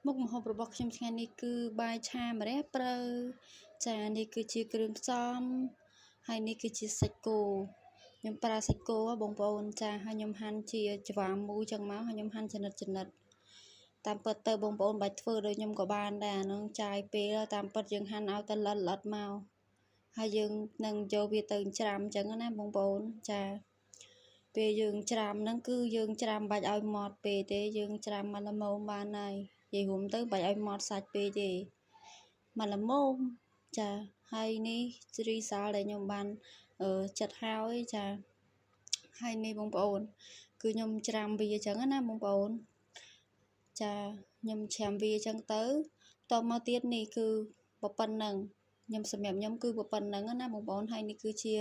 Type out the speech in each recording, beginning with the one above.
មុខម្ហូបរបស់ខ្ញុំថ្ងៃនេះគឺបាយឆាម្រះព្រៅចានេះគឺជាគ្រឿងផ្សំហើយនេះគឺជាសាច់គោខ្ញុំប្រើសាច់គោបងប្អូនចាហើយខ្ញុំហាន់ជាច្វាមូចឹងមកហើយខ្ញុំហាន់ចំណិតចំណិតតាមពិតទៅបងប្អូនបាច់ធ្វើដូចខ្ញុំក៏បានដែរអានឹងចាយពេលតាមពិតយើងហាន់ឲ្យតែល្អិតល្អិតមកហើយយើងនឹងយកវាទៅច្រាំចឹងណាបងប្អូនចាពេលយើងច្រាំហ្នឹងគឺយើងច្រាំបាច់ឲ្យម៉ត់ពេកទេយើងច្រាំមកល្មមបានហើយនិយាយរួមទៅបាច់ឲ្យម៉ត់សាច់ពេកទេមកល្មមចាហើយនេះជ្រីសាលដែលខ្ញុំបានចិត្តហើយចាហើយនេះបងប្អូនគឺខ្ញុំច្រាំវាអញ្ចឹងណាបងប្អូនចាខ្ញុំច្រាំវាអញ្ចឹងទៅតមកទៀតនេះគឺប៉ុណ្ណឹងខ្ញុំសម្រាប់ខ្ញុំគឺប៉ុណ្ណឹងណាបងប្អូនហើយនេះគឺជា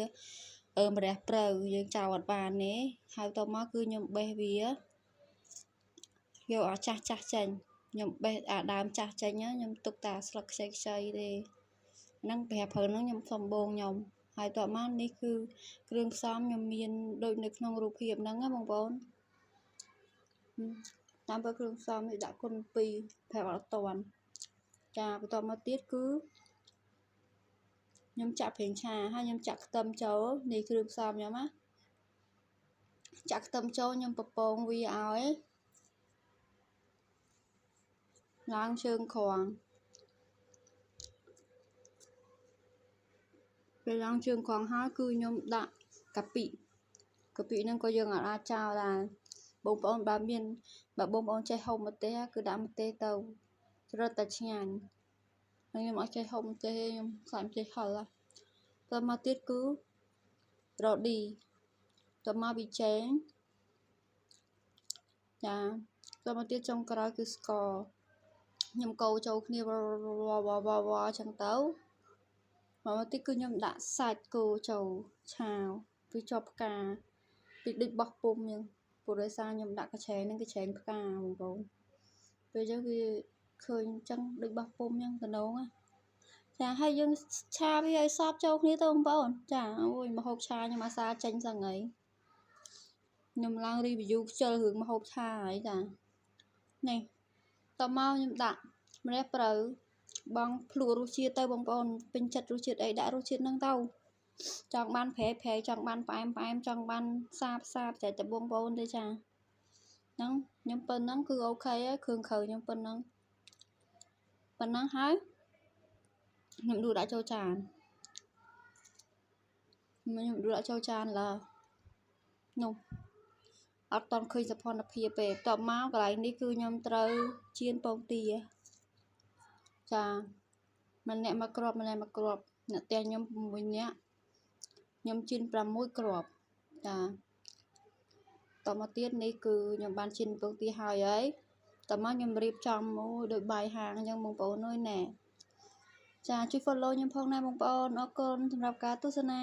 ម្រះព្រៅយើងចោលអត់បានទេហើយតមកគឺខ្ញុំបេះវាយកអាចាស់ចាស់ចេញខ្ញុំបេះអាដើមចាស់ចេញខ្ញុំទុកតែស្លឹកខ្ចីខ្ចីទេហ្នឹងប្រហែលព្រៅហ្នឹងខ្ញុំសុំបងខ្ញុំហើយតមកនេះគឺគ្រឿងផ្សំខ្ញុំមានដូចនៅក្នុងរូបភាពហ្នឹងណាបងប្អូនតាមពិតគ្រឿងផ្សំនេះដាក់គុណ2ប្រាប់អត់តាន់ចាបន្តមកទៀតគឺខ្ញុំចាក់ប្រេងឆាហើយខ្ញុំចាក់ខ្ទឹមចូលនេះគ្រឿងផ្សំខ្ញុំណាចាក់ខ្ទឹមចូលខ្ញុំពពងវាឲ្យឡើងជើងក្រងពេលឡើងជើងក្រងហើយគឺខ្ញុំដាក់កាពិកាពិហ្នឹងក៏យើងអាចចោលដែរបងប្អូនបើមានបើបងប្អូនចេះហូបម្ទេសគឺដាក់ម្ទេសទៅរឹតតែឆ្ងាញ់ហើយខ្ញុំអត់ចេះហូបម្ទេសទេខ្ញុំខ្លាចម្ទេសហិលតមកទៀតគឺរ៉ូឌីតមកប៊ីចេងចាតមកទៀតចុងក្រោយគឺស្ករខ្ញុំកូរចូលគ្នាវវវវអញ្ចឹងទៅមកទៀតគឺខ្ញុំដាក់សាច់គោចូលឆាវវាជាប់ផ្កាពីដូចបោះពុំអញ្ចឹងព្រោះដោយសារខ្ញុំដាក់កញ្ឆែងហ្នឹងកញ្ឆែងផ្កាបងប្អូនពេលអញ្ចឹងវាឃើញអញ្ចឹងដូចបោះពុំអញ្ចឹងតំណងណាចាហើយយើងឆាវាឲ្យសព្វចូលគ្នាទៅបងប្អូនចាអូយម្ហូបឆាខ្ញុំអាសាចេញសឹងហើយខ្ញុំឡើង review ខ្ជិលរឿងម្ហូបឆាហើយចានេះតមកខ្ញុំដាក់ម្រះព្រៅបងភ្លក់រសជាតិទៅបងប្អូនពេញចិត្តរសជាតិអីដាក់រសជាតិហ្នឹងទៅចង់បានប្រែប្រែចង់បានផ្អែមផ្អែមចង់បានសាបសាបចែកតែបងប្អូនទេចាហ្នឹងខ្ញុំប៉ុណ្ណឹងគឺអូខេហើយគ្រឿងក្រៅខ្ញុំប៉ុណ្ណឹងប៉ុណ្ណឹងហើយខ្ញុំដួសដាក់ចូលចានខ្ញុំដួសដាក់ចូលចានឡើនោះអត់តន់ឃើញសភនភាពទេបន្ទាប់មកកន្លែងនេះគឺខ្ញុំត្រូវចៀនពងទាចាម្នាក់មួយគ្រាប់ម្នាក់មួយគ្រាប់អ្នកផ្ទះខ្ញុំ6នាក់ខ្ញុំចៀន6គ្រាប់ចាតមកទៀតនេះគឺខ្ញុំបានចៀនពងទាហើយហើយតមកខ្ញុំរៀបចំមួយដោយបាយហាងអញ្ចឹងបងប្អូនអើយណែចាជួយ follow ខ្ញុំផងណាបងប្អូនអរគុណសម្រាប់ការទស្សនា